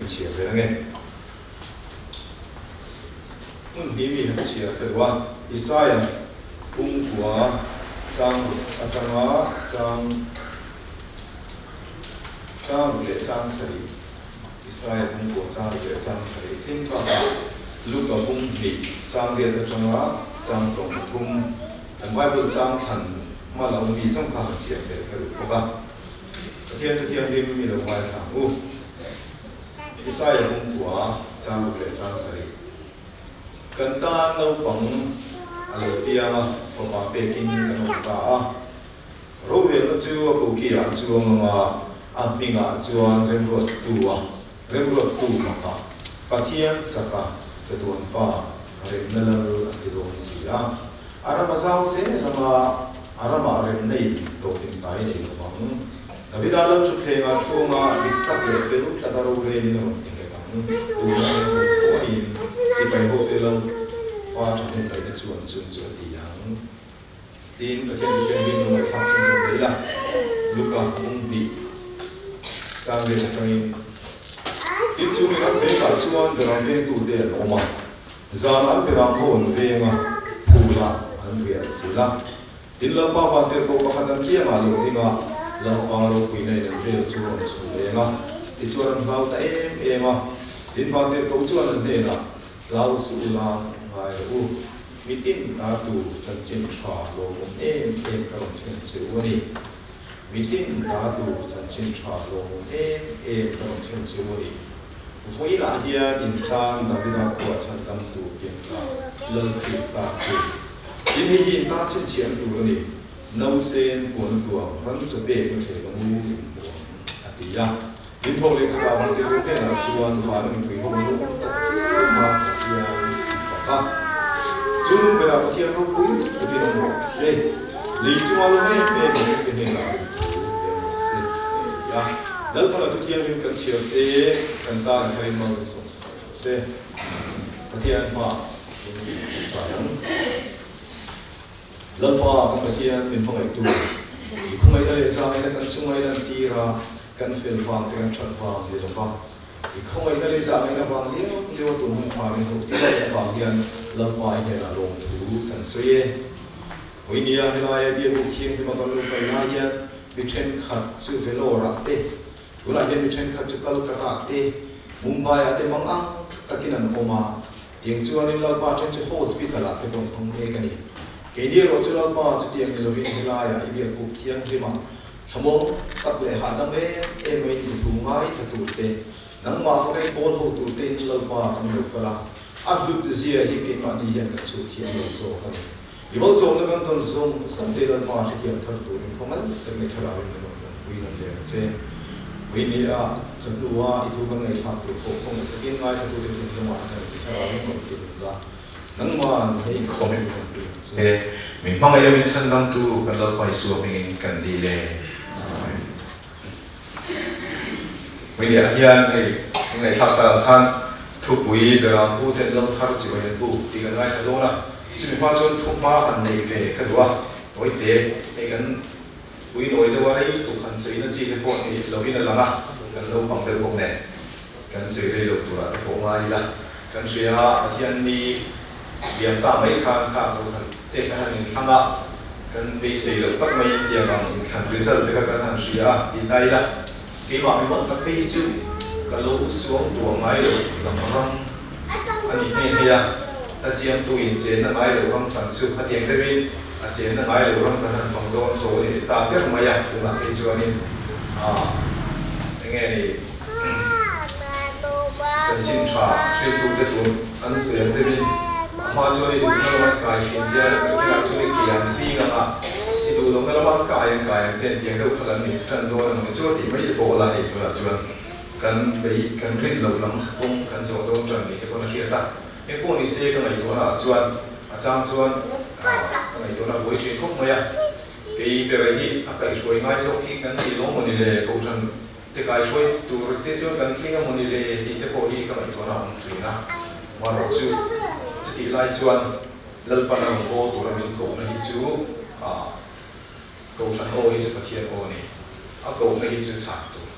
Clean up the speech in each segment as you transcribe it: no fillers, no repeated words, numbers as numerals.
Chhiar ve ange. Hmun hnih mi han chhiar ka duh a, Isaia pumkua chang ruk atanga chang chang ruk leh chang sarih, Isaia pumkua chang ruk leh chang sarih thleng bakah Luka pum hnih chang riat atanga chang 13 kan Bible chang thlan hma lo mi zawng kha han chhiar tel ka duh bawk a. Pathian chu thianghlim mi lo ngaithla ang u. Isaia pumkua chang ruk leh chang sarih. Kan tan naupang a lo piang a, fapa pekin kan awm ta a. Rorelna chu a koki ah chuang ang a, a hmingah chuan remruattu a, remruattu maka, Pathian chaka chatuan pa remna lal an ti dawn si a. A ram a zau zel ang a, a ramah remna in tawpin tai nei lo vang. Davida lal thutthlengah chhunga dik tak leh fel taka rorelin a rawn nghet ang. Tuna eng kum pawhin sipai hote lal pa thahnem ngaihna chuan chung chu a ti ang. Tin, Pathian Thuthleng hi lo ngaihthlak chhun zawk mai la, Luka bung hnih chang vel atangin. Tin, chu mi ram vengah chuan beram vengtute an awm a. Zan an berang ho an veng a, phulah an riah chilh a. Tin, Lalpa vantirhkoh pakhat an kiangah lo ding a, Lalpa ropuina in an vel chu rawn chhu leng a, tichuan an hlau ta em em a. Tin, vantirhkoh chuan an hnenah, Hlau suh u la, ngai rawh u, mitin ta tur chanchin tha lawmawm em em ka rawn thlen che u a ni. Mitin ta tur chanchin tha lawmawm em em ka rawn thlen che u a ni. Vawiinah hian in tan Davida khua chhan dam tur pian ta Lal Krista chu. Tin, hei hi in tan chhinchhiah na tur a ni, Nausen puan tuang ram chaw pek na thleng ang u in hmu ang, a ti a. Tin, thawk leh khatah Vantirhkoh hnenah chuan vana mipui ho an lo awm tak chiam a, Pathian an fak a. Chu nung berah Pathian ropui takin awm rawh se, lei chunga lo em em ang te hnenah rin thu leng rawh se, a ti a. Lalpana thu thianghlim kan chhiar te kan tan a tharin mal min sawm sak rawh se. Pathian hmaah in ṭawngṭai ang. Lalpa kan Pathian min hmangaihtu, i khawngaihna leh zangaihna kan chunga i lantir a, kan fel vang te kan ṭhat vang ni lova, i khawngaihna leh zangaihna vang liau liau a tum hun ṭha min hmuh tir leh avang hian Lalpa i hnenah lawmthu kan sawi e. Vawinia helaia biakbuk thianghlima kan lo kal lai hian mi ṭhenkhat chu Vellore ah te, tunah hian mi ṭhenkhat chu Calcutta ah te, Mumbai ah te mang ang takin an awm a, tiang chuanin Lalpa ṭhen chu hospital ah te pawh an hmang mek a ni. Keini erawh chu Lalpa chutiang ni lovin helaiah i biakbuk thianghlima thlamuang tak leh hahdam em em mai tih thu ngaithla tur te, nangmah fakaih pawl ho tur tein Lalpa kan lo kal a, a hlut zia hi keimahni hian kan chhut thiam lo zawk a ni. I malsawmna kan tawn zawng zawng te Lalpa hrethiam thar turin khawngaih tak nei thlalauin min rawn pawmpui nan leh ang che. Vawinia chawhnua i thu kan ngaihthlak tur pawh khawngaih takin ngaithlatute thinlungah hian i thlalauin rawn ti lung la, nangman hei inkhawm min pawmpui ang che. Min hmangaih a min chhandamtu kan Lalpa Isua hmingin kan dil e. Amen. Vawinia hian hei kan ngaihthlak tak ang khan thupui Beram pu ten lo thar chi vawiin an buk tih kan ngaithla dawn a. Chumi hma chuan thu hma han neih ve ka duh a, tawite hei kan pui nawi deuh a rei lutuk han sawi na chi te pawh ni lovin a lang a, kan naupang deuh bawk nen kan sawi rei lo turah te pawh ngai ila kan hria a, Pathian ni liam ta mai khan kha ko han te kan han inthlang a, kan beisei loh tak maiin tiang ang inthlan result te kha kan han hria a ti ta ila, keimah mi mawlh tak phei hi chu ka lo suang tuah ngai lo lam ram a ni nghe nghe a. A siamtu in chenna ngai lo ram fan chu a tiang deuhin a chenna ngai lo ram kan han fang dawn chho a ni ta ber mai a, tunah phei chuanin ah enge ni chanchin tha hriltute tun an sawi ang deuhin a hma chuan i duhna lama an kai thin che a, nakinah chuan i ke an ping ang a, i duh lohna lama an kai an kai ang che tiang deuh kha kan ni tan dawn ang ni chu a tih mai te pawh la hei tunah chuan kan bei kan rin loh lam kawng kan zawh dawn tan ni te pawn a hriat a. Eng pawh ni se ka ngaihtuahna ah chuan a chang chuan ka ngaihtuahna a buai thin khawp mai a, kei bere hi a kaihhruai ngai zawk hi kan tih lo mawni le, kohhran te kaihhruai tur te chuan kan tling a mawni le tih te pawh hi ka ngaihtuahna a awm thin a, marawh chu chutih lai chuan Lalpan a rawn haw tura min kohna hi chu kohhran aw hi chu Pathian aw a ni, a kohna hi chu chhan tur.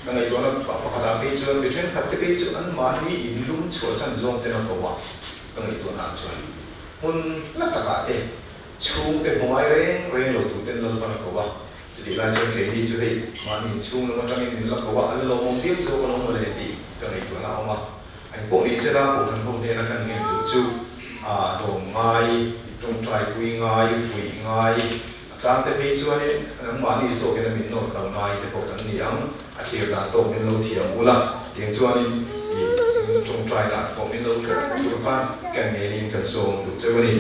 Ka ngaihtuahna pakhatah phei chuan mi thenkhat te phei chu anmahni inlum chhuahsan zawng ten a ko a, ka ngaihtuahnaah chuan hmun hla takah te chhungte hmu ngai reng reng lo tuten Lalpan a ko a, chutih lai chuan keini chu hei mahni inchhung lam atangin min la ko a, an la lawmawm viau zawk alawm mawle tih ka ngaihtuahna a awm a. Engpawh ni sela Kohhran ho hnena kan ngen duh chu dawm ngai, tawngtai pui ngai, fuih ngai, A chang te phei chuanin nangmahni zawkin a min nawr kal ngai te pawh kan ni ang, a thlir dan tawk min lo thiam ula, tiang chuanin i tawngtaina te pawh min lo hre reng tur khan kan ngenin kan sawm duh cheu a ni.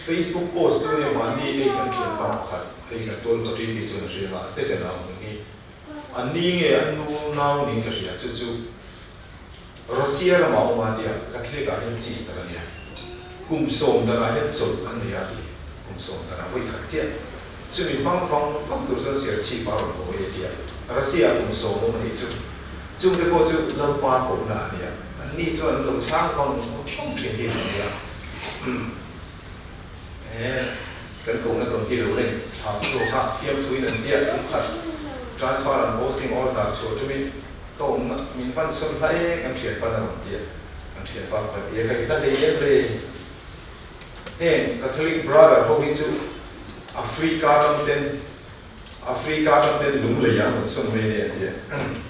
Facebook post chu nia mahni ei kan thianpa pakhat hei kan tual ka TV chuan a hria a, Stephen a awm hi an ni nge an nu nau niin ka hria chu chu Russia ramah awm a tia Catholic ah hian sister a nia. Kum 10 danah hian chawlh an nei a ti. Kum 10 danah vawi khat chiah. Chumi hmang vang vang tur chuan Serchhip a rawn haw e tia. Russia ah kum 10 awm a nih chu. Chungte pawh chu Lalpa kohna a nia. An ni chuan an lo chhang vang vang thin hi an nia. He kan kohna tawn hi lo leng thlam chhuak a, fiamthuin an tia tum khat transfer an posting order chhuah tumin Ka awmna min van sawn hla e kan thianpa na rawn ti a, kan thianpa pakhat e ka i hla hlei em le. Heng Catholic brother ho hi chu Africa atang ten Africa atang ten lunglei ah an rawn sawn mai a ni an ti a,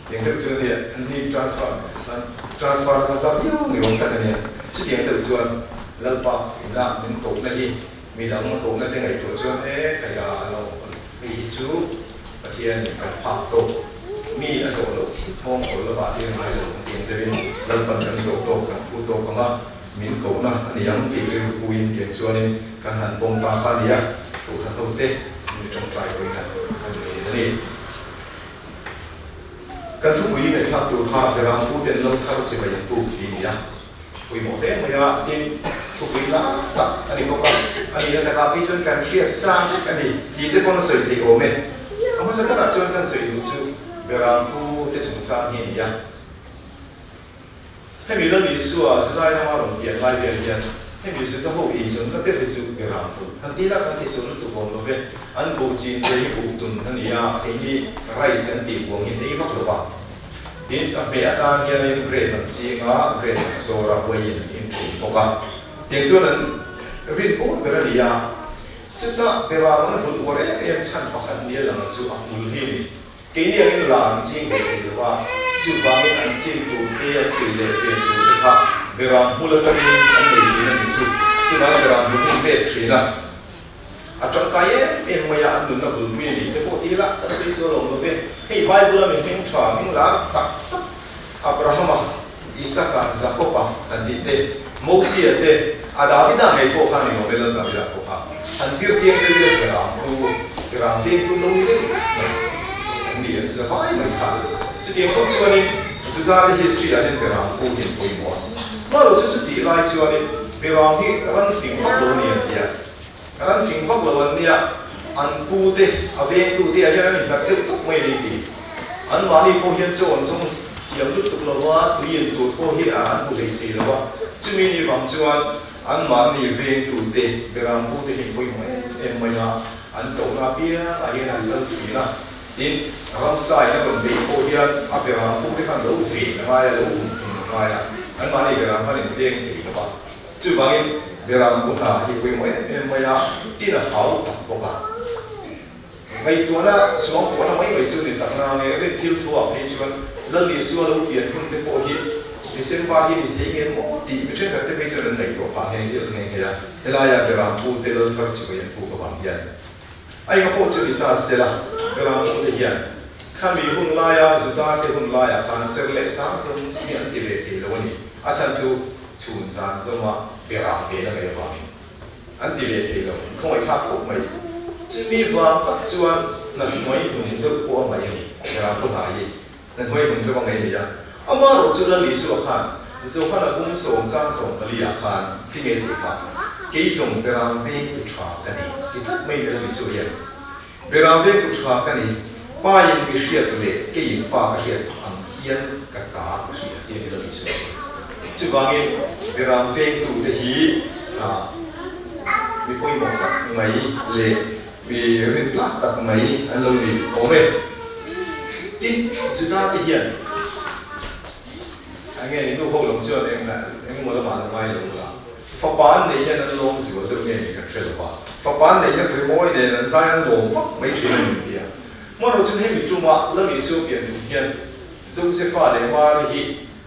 tiang deuh chu a nia, an ni transfer transfer kha hla viau ni awm tak a nia, chutiang deuh chuan Lalpa ina min kohna hi midang a kohna te ngaihtuah chuan e kei a lo hei hi chu Pathianin kan phak tawk mi a zawh loh nghawng awl lova tir ngai lo ang tiang deuhin Lalpan kan zawh tawk kan phu tawk ang a, min kohna a ni ang tih rilru puiin tiang chuanin kan han pawm ta kha a ni a, Kohhran hote mi tawngtai puina kan nei a ni. Kan thupui ngaihthlak tur kha Beram pu ten lo thar chibai an puk tih a ni a. Pawimawh hle mai a, tin, thupui lar tak a ni bawk a, a nihna takah phei chuan kan hriat sa vek a ni tih te pawn a sawi theih awm e. A hmasa takah chuan kan sawi duh chu Beram pu te chungchang hi a ni a. Hemi Lal Isua Judai rama rawn pian lai vel hian hemi Juda ho eizawnna ber hi chu Beram vulh han ti la kan ti sawi lutuk awm lo ve, an buh chin te hi buh tun a ni a, keini rice kan tih huang hi an ei vak lo va. Tin, a hmeh atan hianin grape an ching a, grape an sawr a, uaiin an in thin bawk a. Tiang chuan an rin pawl ber a ni a. Chutah Beram an vulh uar em em chhan pakhat nia lang chu a hmul hi a ni. Keini angin la an ching ve thei lo va, chuvangin an sin tur te, an sil leh fen tur te kha Beram hmul atangin an nei thin a ni chu. Chuvangin Beram hmul hi an pek thin a. A tangkai em em mai a, an nunna bulpui a ni te pawh ti ila kan sawi sual awm lo ve. Hei Bible a mi hming tha, hming lar tak tak Abrahama, Isaka, Jakoba han tih te, Mosia te, a Davida ngei pawh kha ni awm e, Lal Davida pawh kha han zir chiang deuh ila Beram pu, Beram veng tu lo ni deuh vek mai an ni an za vai mai kha. Chutiang khawp chuanin Juda te history ah hian Beram pu hi an pawimawh a. Hmalo chu chutih lai chuanin Beram hi ran fing vak lo a ni an ti a. Ran fing vak lo an nia, an pu te, a vengtu te ah hian an inhnat deuh tawp mai a ni ti. Anmahni pawh hian chaw an zawng thiam lutuk lo va, tui in tur pawh hi an hmu hlei thei lo va. Chumi ni vang chuan anmahni vengtu te, Beram pu te hi an pawimawh em em mai a, an tohna apiang ah hian an kal thin a. Tin, ramsa in a rawn beih pawh hian a Beram pu te khan lo ven a ngai a, lo hum him a ngai a, anmahni Beram khan in veng thei lo va. Chuvangin Beram pu hna hi pawimawh em em mai a, tin a hau tak bawk a. Ngaihtuahna suangtuahna mai mai chu ni tak na nge rin thil thu ah phei chuan Lal Isua lo pian hun te pawh hi December hi ni thei nge maw tih mi thenkhat te phei chuan an ngaihtuah phah nghe nghe nghe nghe a. Helaia Beram pu te lal thar chibai an puk avang hian a enga pawh chu ni ta sela Beram pu te hian khami hun laia Juda te hun laiah khan ser leh sang zawng zawng hi an ti ve thei lo a ni. A chhan chu chhun zan zawma beram ve na mai avangin an ti ve thei lo, an khawngaihthlak khawp mai. Chumi vang tak chuan hna hnuai hnung deuh pawh a ngaih a ni, beram pawh hna hi hna hnuai hnung deuh a ngaih a ni a. Amaherawh chu Lal Isua khan Johana bung sawm chang 14 ah khan hi ngei tih kha, Kei zawng beram veng tu tha ka ni ti tlat mai ni Lal Isua hian. Beram veng tu tha ka ni, Pa in mi hriat leh kei in Pa ka hriat ang hian ka ta ka hria ti a ni Lal Isua chuan. Chuvangin Beram veng tu te hi mi pawimawh tak mai leh mi rintlak tak mai an lo ni awm e. Tin, Juda te hian enge ni nu ho lam chuan eng engemaw lamah an ngai lo la, fapa an neih hian an lawm zual deuh nge ni kan hre lo va, fapa an neih hian rimawi nen an zai an lawm vak mai thin a ni tia. Hmanraw chu hemi tuma Lal Isua pian tum hian Josefa leh Mari hi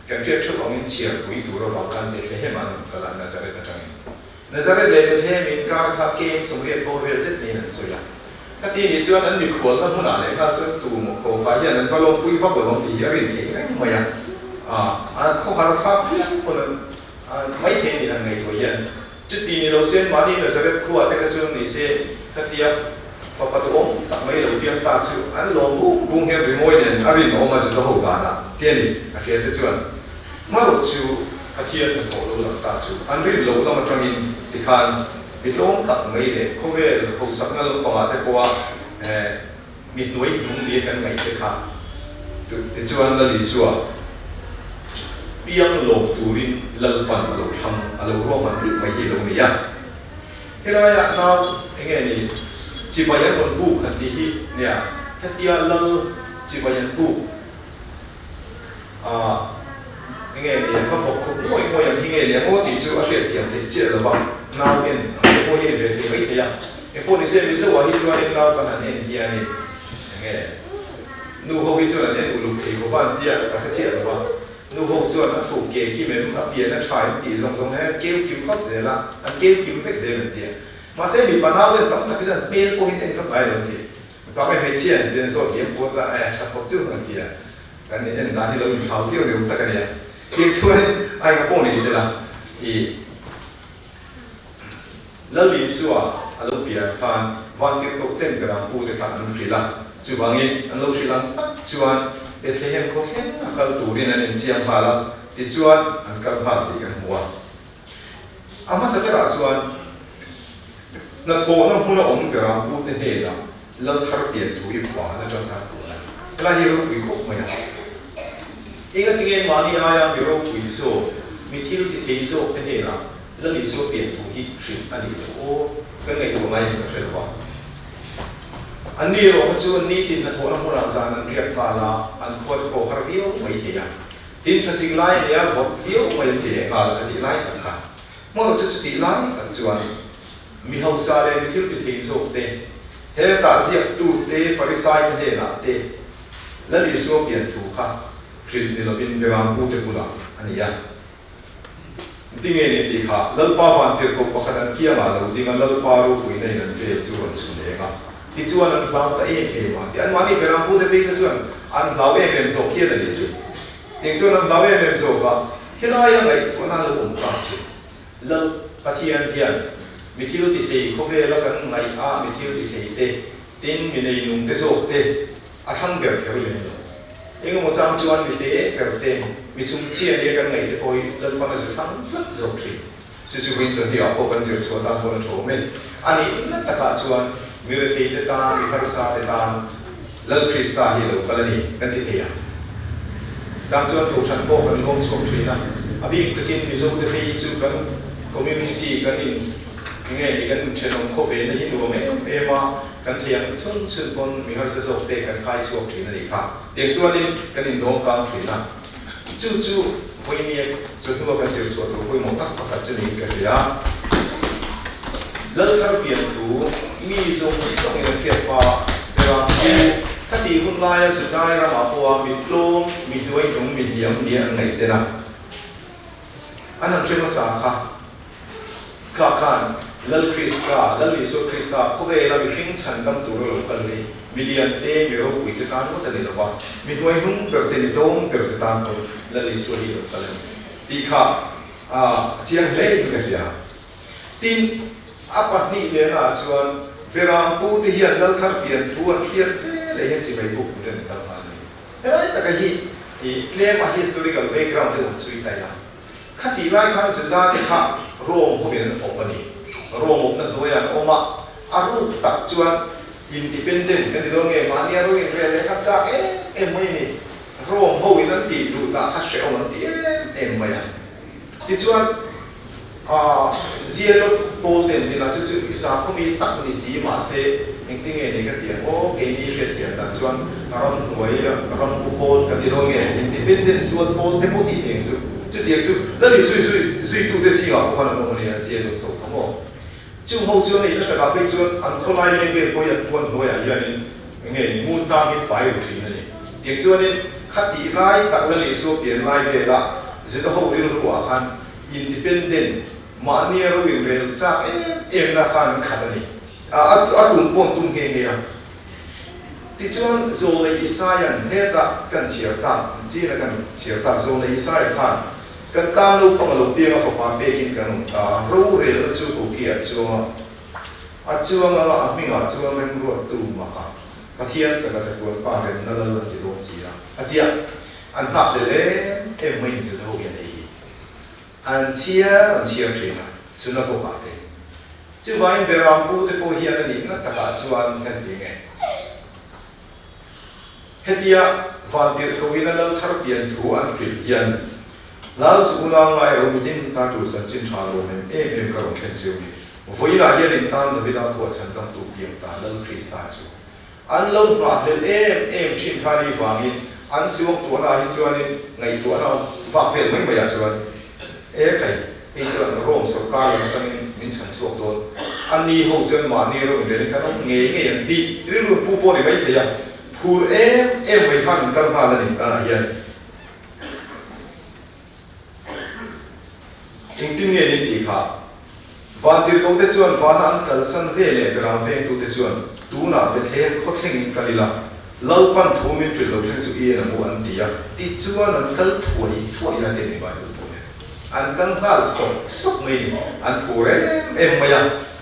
kan hriat theuh angin chhiarpui tur avang khan Bethlehem ah an rawn kal a, Nazareth atangin. Nazareth leh Bethlehem inkar kha kem 80 bawr vel zet niin an sawi a. Khati nih chuan an mikhualna hmunah leh nghal chuan tu maw khaw kha hian an va lawmpui vak lo ang tih hi a rin theih reng mai a. A khawhar thlak viau pawn an mai thei a ni han ngaihtuah hian. Chuti ni lo sen mahni Nazareth khuaah te kha chuan ni se khatia fapa duhawm tak mai lo piang ta chu an lawm bung bung hian rimawi nen a rinawm a Juda ho danah te a ni a hria te chuan hmarawh chu Pathian hnathawh lo lang ta chu an rin loh lam atangin tikhan mi tlawm tak mai leh khawvel hausakna lampangah te pawha mi hnuai hnung nia kan ngaih te kha tichuan Lal Isua piang lawm turin Lalpan a lo thlang a lo ruahman rih mai hi a lo ni a. Helaiah nau enge ni chibai an rawn buk han tih hi nia hetia Lal chibai an buk ah enge ni an va bawk khawp ngawih ngawih ang hi nge ni ang aw tih chu a hriatthiam theih chiah lo va, nau en ang te pawh hi ni ve thei mai thei a. Engpawh ni se Mizo ah hi chuanin nau kan han en hianin enge nu ho hi chuan an en uluk thei khawp a an tia ka hre chiah lo va, nu ho chuan a fuh ke kim em a pian a tha em tih zawng zawng hian keu kim vak zel a, an keu kim vek zel an tia. Mahse mipa nau en tam tak hi chuan hmel pawhin en vak ngai lo an ti. Mipa nge hmeichhia an ti an zawt liam pawt a, eh tha khawp chu an ti a, kan en dan hi lo inthlau viau ni awm tak a nia. Tiang chuan a enga pawh ni sela i. Lal Isua a lo pian khan vantirhkoh ten ka ram pute kha an hrilh a, chuvangin an lo hrilh ang tak chuan Bethlehem khaw thleng a kal turin an insiam nghal a, tichuan an kal nghal tih kan hmu a. A hmasa berah chuan hnathawhna hmuna awm ka ram pute hnenah Lal thar pian thu hi van atang khan puan a ni. Helai hi ropui khawp mai a. Engatinge mahni aia mi ropui zawk, mi thil ti thei zawk te hnenah Lal Isua pian thu hi hrilh a nih loh aw? Kan ngaihtuah ngai in ka hre lo a. An ni erawh kha chuan nitin hnathawhna hmunah zan an riak nghal a, an khua te pawh har viau mai thei a. Tin thlasik lai a nia vawt viau mai an ti leh nghal a tih lai tak kha. Hmawlh chu chutih lai tak chuan mi hausa leh mi thil ti thei zawk te, hetah ziaktu te, Farisai te hnenah te Lal Isua pian thu kha hrilh ni lovin Berampu te bulah a ni a. Tinge ni tih kha Lalpa vantirhkoh pakhat an kiangah lo ding a, Lalpa ropuina in an vel chu rawn chhun eng a. Tichuan an hlau ta em em a, ti anmahni Berampu te phei kha chuan an hlau em em zawk hian a ni chu. Tiang chuan an hlau em em zawk a, helaia ngaihtuahna lo awm ta chu Lal Pathian hian mi thil ti thei khawvela kan ngaih a mi thil ti thei te, tin mi neinung te zawk te a thlang ber kher lem lo. Engemaw chang chuan mi te ber te, mi chhungchhia nia kan ngaih te pawh hi Lalpan a zu thlang tlat zawk thin. Chu chu vawiin chuan hniah pawh kan zir chhuah tan pawh a tha awm e. A nih na takah chuan mi rethei te tan, mi harsa te tan Lal Krista hi a lo kal a ni kan ti thei ang. Chang chuan kohhran pawh kan luang chhuak thin a, a bik takin Mizo te phei hi chu kan community kan in enge ni kan inthenawm khawvelna hi nuam em em a, Kan thei ang chhun chhun pawn mi harsa zawk te kan kai chhuak thin a nih kha. Tiang chuanin kan indawng kang thin a. Chu chu vawinia chu hnua kan zir chhuah tur pawimawh tak pakhat chu niin ka hria. Lalthar pian thu mi zawng zawngin an hriat hma berang pu khati hun laia Judai ramah pawha mi tlawm, mi hnuaihnung, mi hniam nia an ngaih ten a. An han hre hmasa kha. Kha khan Lal Krista, Lal Isua Krista khawvela mihring chhan dam tura lo kal hi mi lian te, mi ropui te tan ngawt a ni lo va, mi hnuai hnung ber te, mi tlawm ber te tan pawh Lal Isua hi a lo kal a ni tih kha a chiang hle in ka hria. Tin, a pahnih lehnaah chuan Beram pu te hian Lal thar pian thu an hriat ve leh hian chibai buk turin an kal nghal a ni. Helai taka hi tlem a historical background deuh an chhui ta ila. Khatih lai khan Juda te kha Rome hovin an awp a ni. Rome awpna hnuaiah an awm a, a ruk tak chuan independent kan ti dawn nge, mahnia ro inrel leh kha chak em em mai a ni. Rome hoin an tih duh dah kha hrehawm an ti em em mai a. Tichuan, Zealot pawl ten tina chu chu i sakhaw mi tak ni si mahse. Engtinge ni ka ti ang aw, keini hriatthiam dan chuan ramhnuai rammu pawl kan ti dawn nge, independent sual pawl te pawh tih thei ang chu. Chutiang chu Lali zui zui zuitute zingah pawh khan an awm a ni, an zia dawn chho tho maw? Chung ho chuan a inna takah phei chuan an khawlai leng vel pawh hi an puan hnuaiah hianin nge ni ngun tangin pai ru thin a ni. Tiang chuanin khatih lai tak Lali Isua pian lai vela Juda ho rilruah khan independent mahnia ro inrel chak em emna khan an khat a ni. A tum pawh an tum nghe nghe a. Tichuan, Zawlei Isaia'n hetah kan chhiar tak, China kan chhiar tak, Zawlei Isaia khan kan tan naupang a lo piang a fapa pekin kan awm ta, rorelna chu kokiah chuang a, a chuang anga a hmingah chuan remruattu maka Pathian chaka chakuan pa remna lal an ti dawn si a, a ti a, an nghakhlel em em mai ni chu te ho hian hei hi. An chhiar an chhiar thin a, synagogue-ah te. Chuvangin Beram pu te pawh hian a nihna takah chuan kan ti nge. Hetia Vantirhkohin a lal thar pian thu an hrilh hian Lal Zukuna ngai ro midin ta tur chanchin tha lo nem em em ka rawn thlen cheu ni. Vawiinah hian in tan Davida khuahchhan damtu piang ta Lal Krista chu An lo nghahhlelh em em thin kha ni vangin an siwak tuahna hi chuanin ngaihtuahna vak vel mai maiah chuan e khai hei chuan Rome sorkar lam atangin min chhan chhuak dawn a ni ho chuan mahni ro inrelin kan awm ngei ngei an tih rilru pu pawh ni mai thei a phur em em mai khan an kal nghal a ni tunah hian. Engtin nge nin tih kha? Vantirhkohte chuan vana an kalsan ve leh berang vengtute chuan tunah Bethlehem khaw thlengin kal ila, Lalpan thu min hrilh lo thleng chu i en ang u an ti a. Tichuan an kal thuai thuai a tih a ni Bible pawh hian. An kal nghal sawk sawk mai ni. An phu rem em mai a.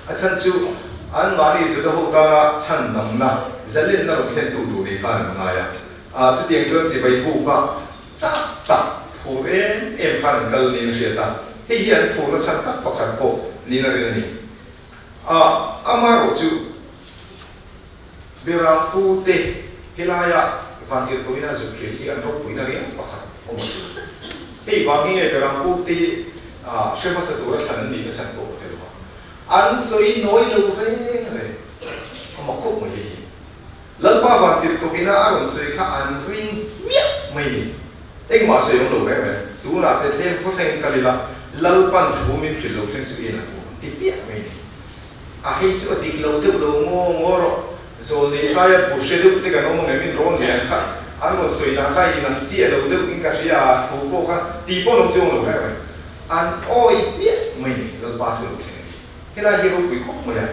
A chhan chu anmahni Juda ho tana chhandamna, zalenna rawn thlentu tur ni khan an ngai a. Chutiang chuan chibai buka Chak tak phur em em khan an kal niin a hriat a, hei hi an phurna chhan tak pakhat pawh niin a rin a ni. A amaherawh chu Beram te helaia Vantirhkohin a zuk hrilh hi an ropuina riau pakhat awm a chu. Hei vang hi nge Beram te hi hre hmasa tura thlan an nihna chhan pawh ka hre lo a, an sawi nawi lo reng reng a mak khawp mai hei hi. Lalpa Vantirhkohina a rawn sawi kha an ring miah mai ni. Engmah sawi awm lo reng reng. Tunah Bethlehem khaw thlengin kal ila, Lalpan thu min hrilh lo thleng chu i en a hmu ang ti miah mai ni. A hei chu a dik lo deuh lo ngaw ngaw rawh. Zawlnei Saia bu hre deuh te kan awm ang em in rawn lian kha an rawn sawi dan kha in ang chiah lo deuh in ka hria a, thu pawh kha tih pawh an awm chuang lo reng reng. An awi miah mai ni Lalpa thu lo thleng a ni. Helai hi ropui khawp mai a.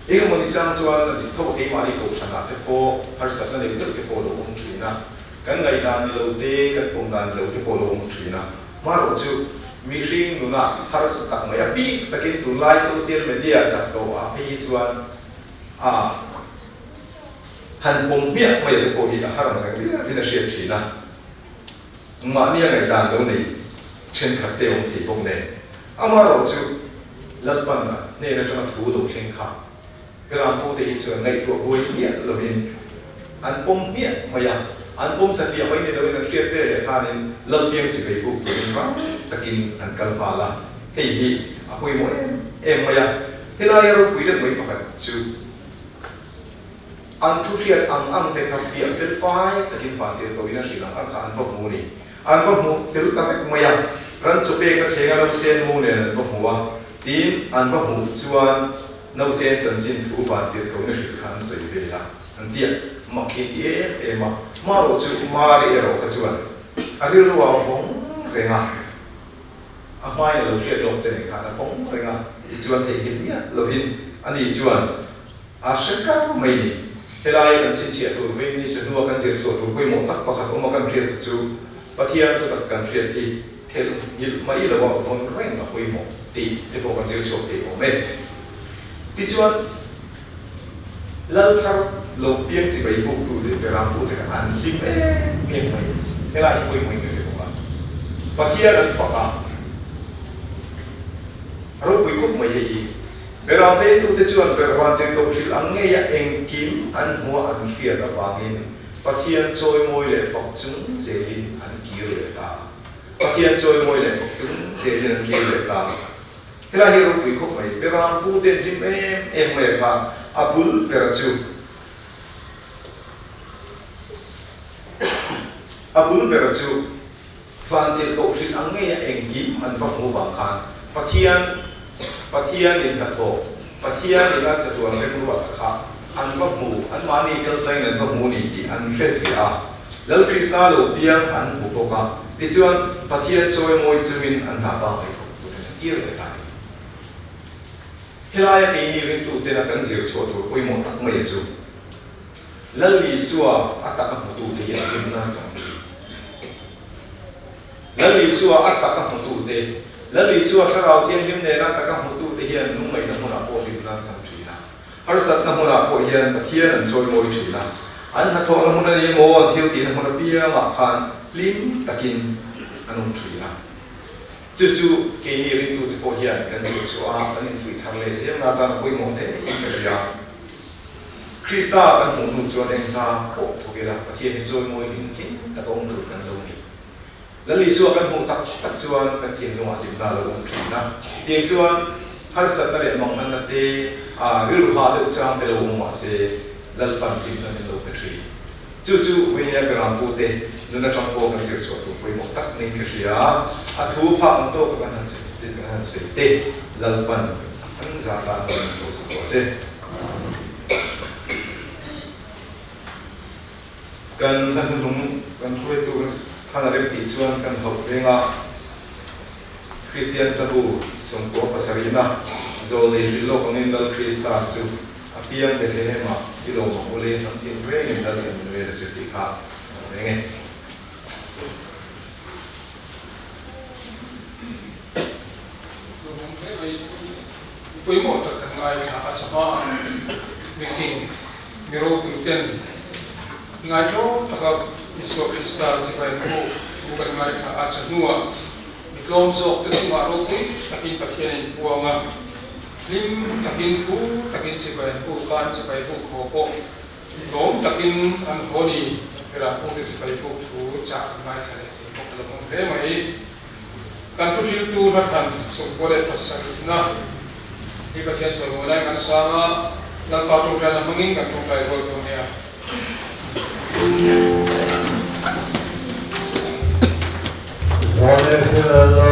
Engemaw ni chang chuan a dik tho a, keimahni kohhranah te pawh harsatna neuh neuh te pawh a lo awm thin a, kan ngaihdan ni lo te, kan pawm dan ni lo te pawh a lo awm thin a. Hmarawh chu mihring nunah harsa tak mai a bik takin tunlai social media chak tawh ah phei hi chuan a han pawm hmiah mai te pawh hi a har ang reng riau in a hriat thin a. Mahnia ngaihdan lo nei thenkhat te awm thei bawk nen. Amaherawh chu Lalpan a hnen atanga thu lo thleng kha Gram pute hi chuan ngaihtuah buai hmiah lovin an pawm hmiah mai a, an pawm satliah mai ni loin an hriat ve leh khanin Lalpiang chivei buk turin rang takin an kal nghal a, hei hi a pawimawh em em mai a. Helaia ropui deuh mai pakhat chu an thu hriat ang ang te kha fiah fel fai takin vantirhkohin a hrilh ang ang kha an va hmu a ni. An va hmu fel ta vek mai a, ran chaw pek a thleng a nausen mu nen an va hmu a, tin an va hmuh chuan nausen chanchin thu vantirhkohin a hrilh kha an sawi vel a, an ti a, mak hi ti em em a, hmarawh chu Mari erawh kha chuan a rilru a vawng reng a, a hmain a lo hriat lawk te nen khan a vawng reng a, tichuan theihnghilh miah lovin ani chuan A hre kar mai ni. Helai kan chhinchhiah tur vein ni se hnua kan zir chhuah tur pawimawh tak pakhat awm a kan hriat te chu Pathian thutak kan hriat hi thelh nghilh mai lo a vawn reng a pawimawh tih te pawh kan zir chhuak thei awm e. Tichuan, Lal thar lo piang chibai buk tu leh Beram tu te kha an hlim em em mai ni. Helai hi pawimawh in ka hre bawk a. Pathian an fak a, ropui khawp mai hei hi. Beram vengtute chuan Vervantirhkoh hrilh ang ngeia engkim an hmuah an hriat avangin Pathian chawimawi leh fak chung zelin an kir leh ta. Pathian chawimawi leh fak chung zelin an kir leh ta. Helai hi ropui khawp mai, Beram pu ten hlim em em mai a kha a bul ber chu a bul ber chu Vantirh kohhrilh ang ngeia engkim an va hmu vang khan Pathian Pathian in hnathawh Pathian in a chatuan remruat a kha an va hmu anmahni kaltlaiin an va hmu ni tih an hre fiah a, Lal Krista lo piang an hmu bawk a, tichuan Pathian chawimawi chungin an hna pangngai thawk turin an kir leh ta a ni. Helaia keini ringtuten a kan zir chhuah tur pawimawh tak mai a chu Lal Isua a tak a hmutute hi an hlimna chang thin. Lal Isua a tak a hmutute, Lal Isua Thlarau Thianghlim nena a tak a hmutute hian lungngaihna hmunah pawh hlimna an chang thin a. Harsatna hmunah pawh hian Pathian an chawimawi thin a. An hnathawhna hmun a ni emaw, an thil tihna hmun apiangah khan hlim takin an awm thin a. Chu chu keini ringtute pawh hian kan zir chhuah a, kan infuih thar leh zelna atan a pawimawh hle in ka hria. Krista kan hmuh hnu chuan eng hna pawh thawk ila, Pathian hi chawimawi in hlim taka awm tur kan lo ni. Lal Isua kan hmuh tak tak chuan kan thinlungah hlimna a lo awm thin a. Tiang chuan harsatna leh manganna te, rilru hah deuh chang te lo awm mah se, Lalpan hlimna min lo pe thin. Chu chu Vainia Berampu te nun atang pawh kan zir chhuah tur pawimawh tak niin ka hria. A thu phak ang tawka kan han kan han sawi te, Lalpan kan zah tan pawh min sawi sak rawh se. Kan hla hnuhnung kan hruaitu khan a rem tih chuan kan hauh veng a, Kristian hlabu sawmkua pasarihna Zawlnei hrilh lawk angin Lal Krista chu a piang Bethlehem-ah i lawm ang ule hnam tin rengin Lal Emmanuel-a chu tih kha a lo reng e. Lawmawm hle mai. Pawimawh tak kan ngaithla a chawhma a, mifing, mi ropui ten ngaitlawm taka Isua Krista chibai pawh thu kan ngaithla a chawhnuah mi tlawm zawk te chungah ropui takin Pathian a inpuang a, hlim takin thu takin chibai an puk a, an chibai buk haw pawh tlawm takin an haw ni, berah pawh te chibai buk thu chah kan ngaithla leh thei bawk a lawmawm hle mai. Kan thuhriltu hlathlan sawmkua leh pasarihna hi Pathian chawlhmuh lai kan sang a, Lalpa tawngtaina hmangin kan tawngtai rual dawn nia. Zawneh hrilh lo.